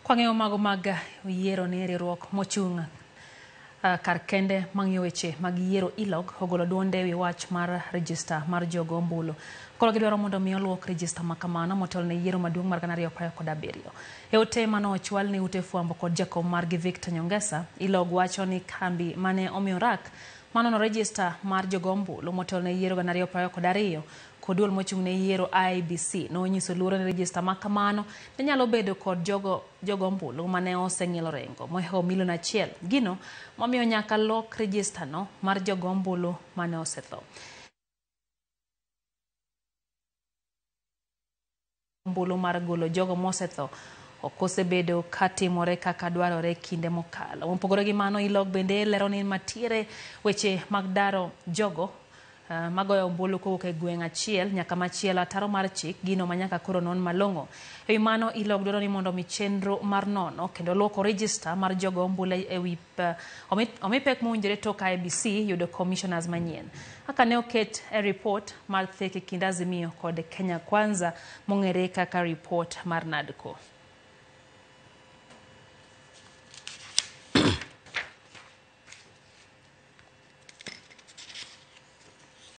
Kwang'iyo mago mag yiero ni riwruok mochung' kar kende mang'iyo weche mag yiero ILOG ogolo duonde ewi wach mar rejista mar jogo ombulu. Koro gidwaro mondo mi oluok rejista ma kamano motelo ne yiero maduong' mar 2027. E ote mane ochwal ne ute fwambo kod jakom margi Victor Nyongesa, ILOG wacho ni kambi mane omiyo rak manono rejista mar jogo ombulu motelo ne yiero 2022 kod duol mochung' ne yiero IEBC nonyiso luoro ni rejista ma kamano ne nyalo bedo kod jogo jogo ombulu mane oseng'ielo rengo mohewo milion achiel. Gino momiyo nyaka lok rejista no mar jogo ombulu mane osetho. Ombulu mar golo jogo mosetho ok osebedo ka timore kaka dwarore kinde mokalo. Mopogore gi mano, ILOG bende lero ni matiere weche mag daro jogo magoyo ombulu kowuok e gweng' achiel nyaka machielo ataro mar chik gino ma nyaka koro non malong'o. E wi mano, ILOG dwaro ni mondo mi chenro mar nono kendo luoko rejista mar jogo ombulu ewi omi pek mowinjore tok IEBC yudo commissioners manyien. Kaka ne oket e report mar thek e kind Azimio kod Kenya Kwanza mong'ere kaka report mar NADCO.